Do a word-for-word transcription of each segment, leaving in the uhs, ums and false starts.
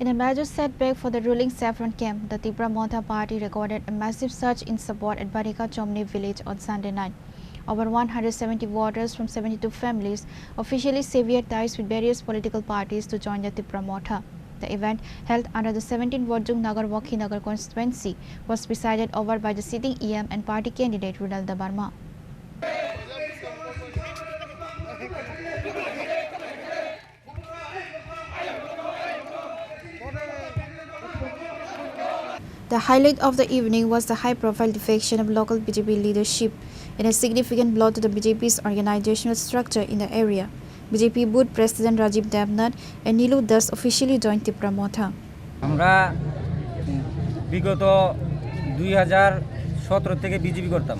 In a major setback for the ruling Saffron camp, the Tipra Motha party recorded a massive surge in support at Barika Chomni village on Sunday night. Over one hundred seventy voters from seventy-two families officially severed ties with various political parties to join the Tipra Motha. The event, held under the seventeen Wodjung Nagar Wakhinagar constituency, was presided over by the sitting E M and party candidate Runal Debbarma. The highlight of the evening was the high-profile defection of local B J P leadership, in a significant blow to the B J P's organizational structure in the area. B J P booth president Rajiv Devnath and Nilu Das officially joined Tipra Motha. আমরা বিগত দুই হাজার সতেরো থেকে বিজেপি করতাম।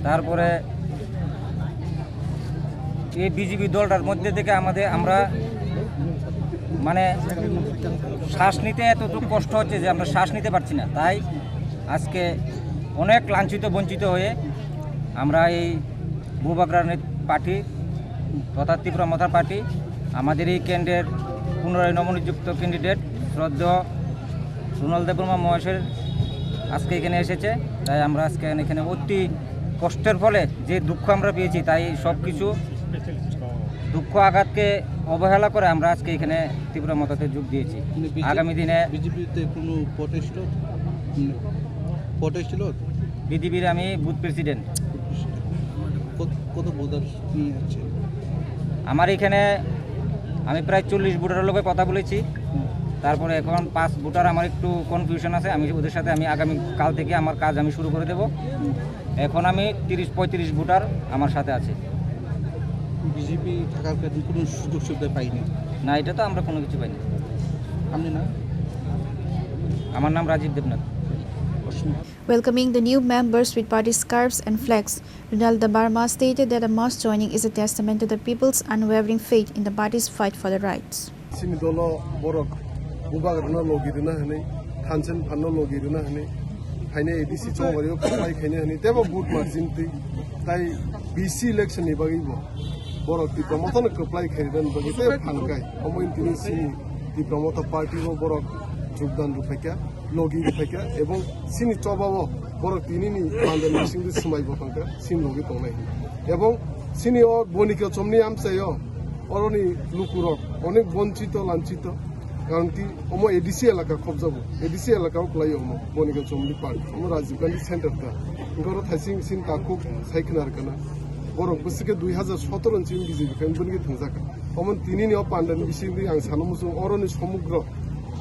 তারপরে এই বিজেপি দলটার মধ্যে থেকে আমাদের, আমরা মানে শ্বাস নিতে এতটুকু কষ্ট হচ্ছে যে আমরা শ্বাস নিতে পারছি না। তাই আজকে অনেক লাঞ্ছিত বঞ্চিত হয়ে আমরা এই বুবাগ্রানের পার্টি তথা ত্রিপুরা মথা পার্টি, আমাদের এই কেন্দ্রের পুনরায় নবনিযুক্ত ক্যান্ডিডেট শ্রদ্ধেয় রুনাল দেববর্মা মহাশয়ের আজকে এখানে এসেছে। তাই আমরা আজকে এখানে অতি কষ্টের ফলে যে দুঃখ আমরা পেয়েছি, তাই সব কিছু দুঃখ আঘাতকে অবহেলা করে আমরা আজকে এখানে ত্রিপুরা মথাতে যোগ দিয়েছি। মানে বিজে-, আগামী দিনে বিজেপিতে কোনো প্রটেস্ট, প্রটেস্ট ছিল? বিজেপির আমি বুথ প্রেসিডেন্ট। কত, কত ভোটার নিয়ে যাচ্ছেন? আমার এখানে আমি প্রায় চল্লিশ ভোটারের লগে কথা বলেছি। হুম। তারপরে এখন পাঁচ ভোটার আমার একটু কনফিউশন আছে, আমি ওদের সাথে আমি আগামী কাল থেকে আমার কাজ আমি শুরু করে দেব। হুম। এখন আমি তিরিশ পঁয়ত্রিশ ভোটার আমার সাথে আছে। বিজেপি থাকার কারণে কোনো সুযোগ সুবিধা পাইনি? না, এটা তো আমরা কোনো কিছু পাইনি। আপনি না? আমার নাম রাজীব Debnath. Welcoming the new members with party scarves and flags, Ronald Debbarma stated that the mass joining is a testament to the people's unwavering faith in the party's fight for the rights. Chini dolo borok bubagrano logi rwna hwnwi, thansen phanno logi rwna hwnwi, haino A D C chongbario kwplai khaina hwnwi teibo vote margin twi, tai B C election ni bagwi bo borok Tipra Mothano kwplai khairwnani bagwi tei phan kai. Omo wng tini chini Tipra Motha party o borok jogdan rwphaikha, logi rwphaikha, ebong chini choba o borok tinini mandal bisingtwi swmai bo thangkha, chini logi tongnai. Ebong chini o Bonika Chomni amchaio oroni lukurok onek bonchito, lanchito, karon ki omo A D C elaka khobjago, A D C elaka o kwlaio omo Bonika Chomni park, omo Rajiv Gandhi Center ta, hwnkhe oro thaising sini takhuk sai khna rwkha na, borok bwswk khe dui hazar sotoro ni simi B J P khe bini khe thwngjakha. Omo tinini o pandani bisingtwi ang sana muchung oroni somogro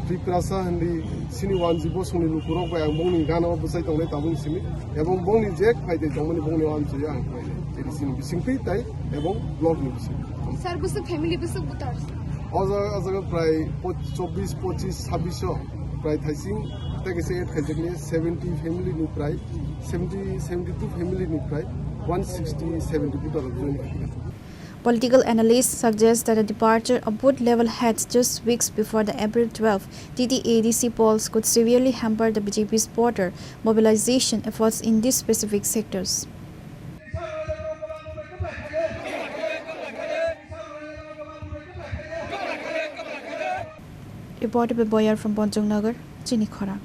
Tiprasa hindi sini wanji bosongni lukurok bai ang bongni gana o bwchai tongnai tabuk simi, ebong bongni je phai tei tongmani bongni o amchaio ang khlai nai. Jadi sini bisingtwi tai ebong block ni bising. Sir, bwswk family, bwswk voters? O jaga, o jaga prai po-, chobbish, pochish, sabbish o prai thaising tei kaisa add khaijakni seventy family ni prai, seventy, seventy two family ni prai one sixty, seventy voter rok join khaikha. Political analysts suggest that the departure of booth level heads just weeks before the April twelfth T T A D C polls could severely hamper the B J P's voter mobilization efforts in these specific sectors. Reported by Boyar from Bonchong Nagar, Chini Khorang.